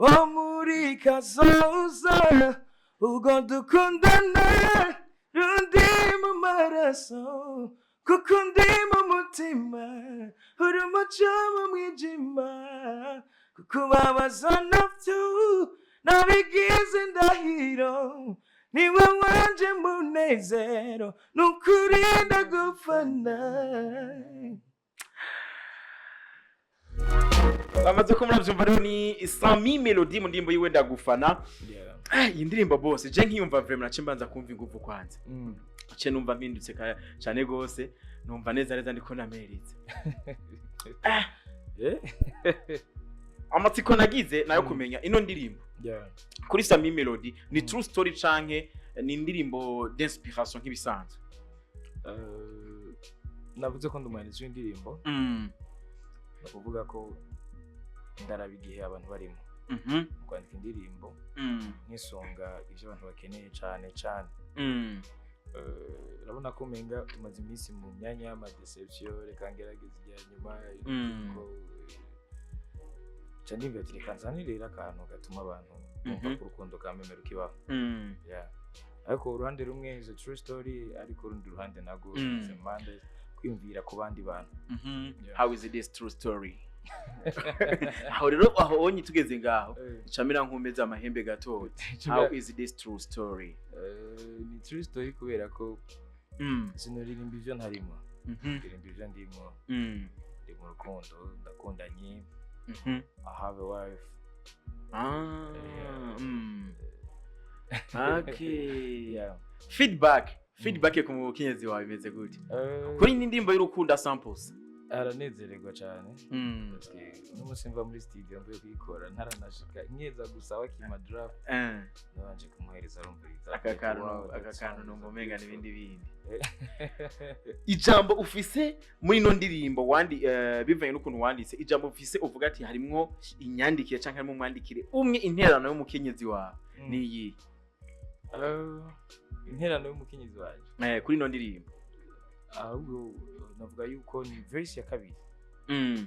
Wo muri kazoza, ubwo dukundana rundi mu maraso, kuko ndi mu mutima, uri umuco mu mwijima, kukubabaza navyo nabigize indahiro, niwe wanje munezero, nukuri ndagufana. Bamaze ko murabyumva rero, ni Sami Melody mu ndirimbo yiwe "Ndagufana". Iyi ndirimbo bose je nkiyumva, vraiment nace mbanza kumva inguvu kwanza. Ce numva mpindutse cane gose, numva neza neza ndiko nameritse. Amatsiko nagize nayo kumenya ino ndirimbo kuri Sami Melody ni true story canke ni indirimbo d'inspiration nk'ibisanzwe? Navuze ko ndi umwanditsi w'indirimbo. Ni ukuvuga ko ndaraba igihe abantu barimo mu kwandika indirimbo, nkisunga ibyo abantu bakeneye cane cane. Urabona ko umenga tumaze iminsi mu myanya y'ama déception, reka ngerageze irya nyuma. Ko ca ndimva ati reka nzane rero akantu gatuma abantu bumva ko urukundo kameme rukibaho. Yeah. Ariko uruhande rumwe is a true story, ariko urundi ruhande narwo is a mandate kwiyumvira ku bandi bantu. Yeah. How is this true story? Aho rero, aho onye tugeze ngaho, camera nkumeze amahembe gatoya. How is this true story? Ni true story kubera ko sinuririmba ivyo ntarimo, ndirimba ivyo ndimo. Ndi mu rukundo, ndakundanye. I have a wife. Ah, Okay. Yeah. Feedback ku mukenyezi wawe imeze gute kuri iyi ndirimbo y'urukundo samples? Aranezererwa cyane. Parce que n'umunsi mva muri studio mvuye kuyikora, ntaranashika nkeza gusa bakima draft, nabanje kumuhereza arumviriza. Aka kantu, Wow, aka that kantu song is numva umenga beautiful. n'ibindi bindi. Ijambo ufise muri ino ndirimbo wandi, bivanye n'ukuntu wanditse, ijambo ufise uvuga ati harimwo inyandikire canke harimo umwandikire umwe, interano y'umukenyezi wawe, ni iyi? Interano y'umukenyezi wanje? Kuri ino ndirimbo. Ahubwo navuga yuko ni verse ya kabiri. Verse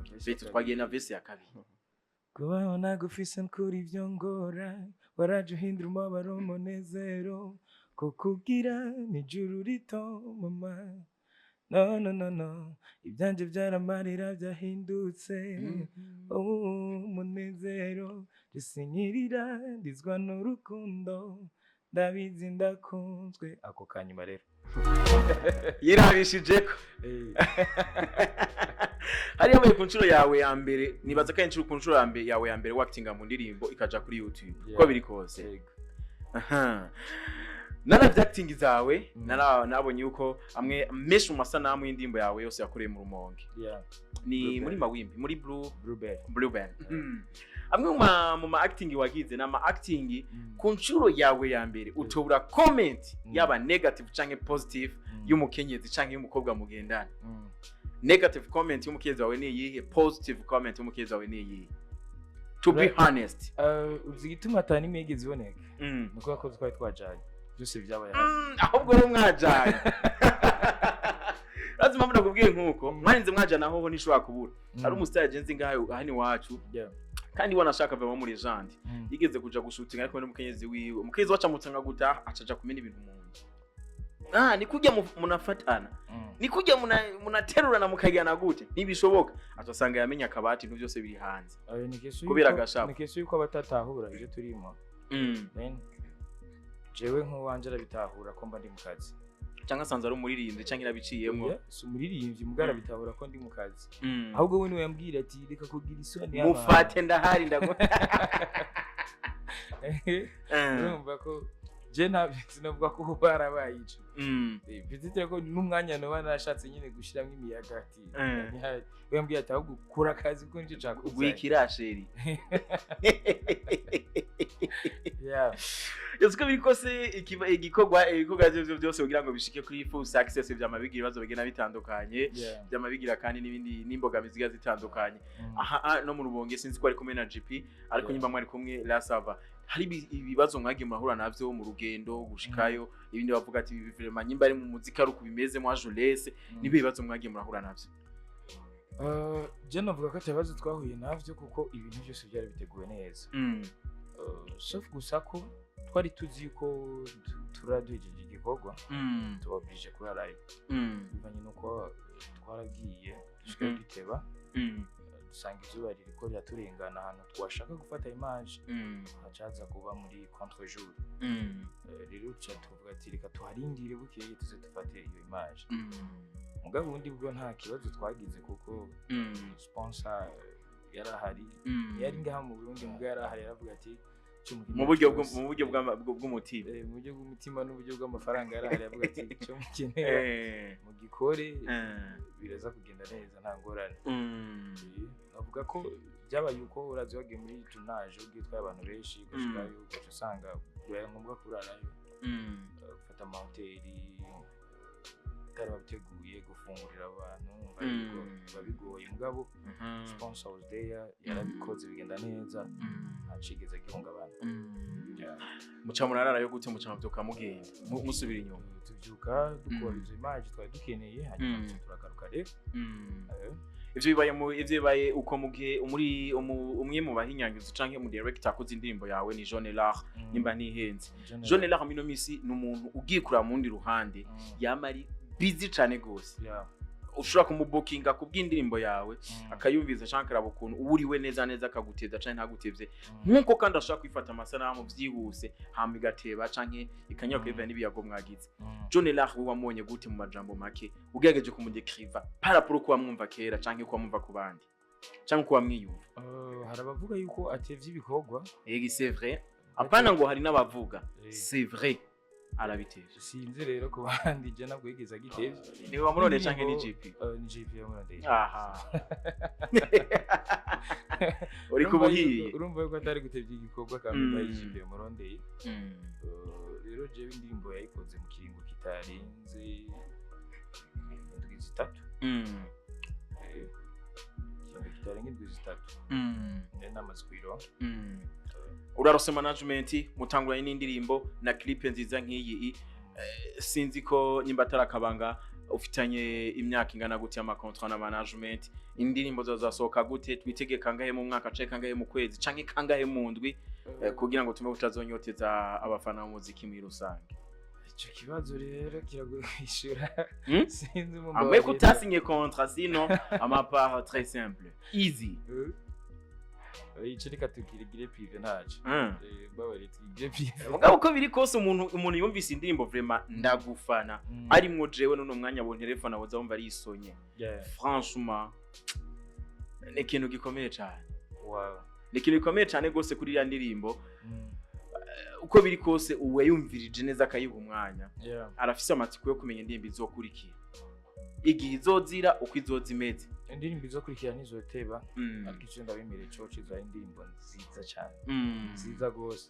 ya Betu kabiri. twagiye na verse ya kabiri. Kubaho nagufise kuri ibyo ngora, waraje uhindura umubabaro umunezero, kukugira nijuru rito mama, no no no no, ibyanjye byaramarira byahindutse oh, umunezero dusinyirira ndizwa n'urukundo, ndabizi ndakunzwe. Ako kanyuma rero. Yirabishijeko. Hariya muri ku nshuro yawe ya mbere, nibaza ko ari ku nshuro ya mbere yawe ya mbere wakitinga mu ndirimbo ikaja kuri YouTube, uko biri kose. Yego. Aha. Naravye acting zawe, nabonye yuko amwe menshi mu masanamu y'indirimbo yawe yose yakoreye mu Rumonge. Ni Bluebell. muri Mawimbi, muri Blue Bluebell. Bluebell. Amwe mu ma acting wagize na ma acting ku nshuro yawe ya mbere, utobura comment yaba negative canke positive y'umukenyezi canke y'umukobwa mugendana. Negative comment y'umukenyezi wawe ni iyihe? Positive comment y'umukenyezi wawe ni iyihe, to be honest? Uzi igituma atari imwe yigeze iboneka? Ni ukubera ko twari twajanye, byose byabaye hafi. Ahubwo rero mwajanye, urazi impamvu nakubwiye nkuko mwarinze mwajana, hoho ntishobora kubura. Hari umusitari agenzi ngaho hano iwacu, kandi wanashaka ava muri legend, yigeze kuja gushutinga ariko n'umukenyezi wiwe, umukenyezi wacu amutanga gutaha, acaja kumena ibintu mu nzu. Ah, ni kurya munafatana, ni kurya munaterurana mukagirana gute, ntibishoboka, atasanga yamenye akabati, ibintu byose biri hanze. Ni question Kubera agashavu. Ni question yuko abatatahura ibyo turimo. Then jewe nk'uwanje arabitahura ko mba ndi mu kazi. Cyangwa asanze ari umuririmbyi cyangwa irabiciyemo. Oya, si umuririmbyi, mugabo arabitahura ko ndi mu kazi. Ahubwo we niwe yambwira ati reka kugira isoni y'abantu. Mufate ndahari ndago. Urumva ko je ntabyo sinavuga ko barabaye ico. Peut-être ko n'umwanya noba narashatse nyine gushiramo imiyaga ati ntihari. We yambwiye ati ahubwo kora akazi kuko nicyo cakuzanye. Gwikira chéri. Yesu, ko biri kose igikorwa, ibikorwa byo byose kugira ngo bishike kuri full success vyama bigira ibibazo bigenda bitandukanye, vyama bigira kandi n'ibindi n'imbogamizi zigiye zitandukanye. Aha, no mu Rubonge sinzi ko ari kumwe na GP, ariko nyimba mwari kumwe la sava, hari ibibazo mwagiye murahura navyo mu rugendo gushikayo, ibindi bavuga ati ibi vraiment nyimba ari mu muziki ari uku bimeze, moi je laisse. Nibe ibibazo mwagiye murahura navyo? Je navuga ko atabibazo twahuye navyo, kuko ibintu byose byari biteguwe neza. Sauf gusa ko twari tuzi ko turaduhejeje igikorwa, tuba obligé kurarayo, bivanye nuko twaragiye dushikayo duteba, dusanga izuba ririko riraturengana ahantu twashaka gufata image, hacaza kuba muri contre jour. Rero tuca tuvuga ati reka tuharindire, bukeye tuze dufate iyo image. Mugabo ubundi bwo nta kibazo twagize, kuko sponsor yarahari. Yari ngaha mu Burundi, mugabo yarahari, yaravuga ati "Ico mukeneye Mu buryo cyose." mu buryo bw'umutima. Mu buryo bw'umutima n'uburyo bw'amafaranga yarahari, yavuga ati icyo mukenera mugikore, biraza kugenda neza, nta ngorane. Navuga ko byabaye uko urazi wagiye muri tournage, ugiye utwaye abantu benshi, ugashikayo ugaca usanga bibaye ngombwa kurarayo, gufata amahoteli utari wabiteguye, gufungurira abantu, umva yuko biba bigoye. Mugabo sponsor was there, yarabikoze bigenda neza, ntacigeze gihungabana. Yeah. Muca murararayo gute? Muca muvyuka mugenda, musubira inyuma? Tuvyuka dukora izo image twari dukeneye, hanyuma tuca turagaruka rero. Ivyo bibaye uko mu gihe muri umwe mu bahinyangizi canke mu director akoze indirimbo yawe ni Jean Elar, nimba ntihenze. Jean Elar mino misi ni umuntu ugiye kuraba mu rundi ruhande, yama ari busy cane gose. Ushobora kumubukinga ku bw'indirimbo yawe, akayumviza canke akaraba ukuntu uba uriwe neza neza, akagutevya canke ntagutevye, nk'uko kandi ashobora kwifata amasanamu vyihuse, hama igateba canke ikanyura bivanye n'ibiyago mwagize. John Elar we wamubonye gute mu majambo make, ugerageje kumudekriva par rapport uko wamwumva kera canke uko wamwumva ku bandi canke uko wamwiyumva? Hari abavuga yuko atevye ibikorwa. Egi, c'est vrai, apana ngo hari n'abavuga. C'est vrai, arabitevye. Sinzi rero ku bandi, je ntabwo yigeze agitevye. Ni wamurondeye canke ni Indirimbo- GP? Ni GP yamurondeye. Aha uri kubuhiye. Urumva yuko atari gutevya igikorwa kambe, ari GP yamurondeye. Rero jewe indirimbo yayikoze mu kiringo kitarenze indwi 3. Ikiringo kitarenga indwi 3 nari namaze kuyironka. Urarose management, mutanguranye n'indirimbo na clip nziza nk'iyi. Sinzi ko nyimba atari akabanga, ufitanye imyaka ingana gute y'amakontra na management? Indirimbo zazasohoka gute? Twitege kangahe mu mwaka, canke kangahe mu kwezi, canke kangahe mu ndwi, kugira ngo tume tutazonyoteza abafana b'umuziki muri rusange? Ico kibazo rero kiragoye kwishura. Sinzi mu Amwe ko utasinye contrat, sinon à part très simple, easy. Ico reka tukirigire privé, ntaco. Mbabarire, tugire privé. Mugabo uko biri kose, umuntu yumvise indirimbo vraiment ndagufana, arimwo jewe nuno mwanya bontelefona boza wumva arisonye. Franchement, ni ikintu gikomeye cyane. Ni ikintu gikomeye cyane rwose kuri iriya ndirimbo. Uko biri kose, uwayumvirije neza akayiha umwanya, arafise amatsiko yo kumenya indirimbo izokurikira, igihe izozira, uko izoza imeze. Indirimbo izokurikira ntizoteba, ariko icyo ndabimire coco izo ari indirimbo nziza cyane, nziza rwose.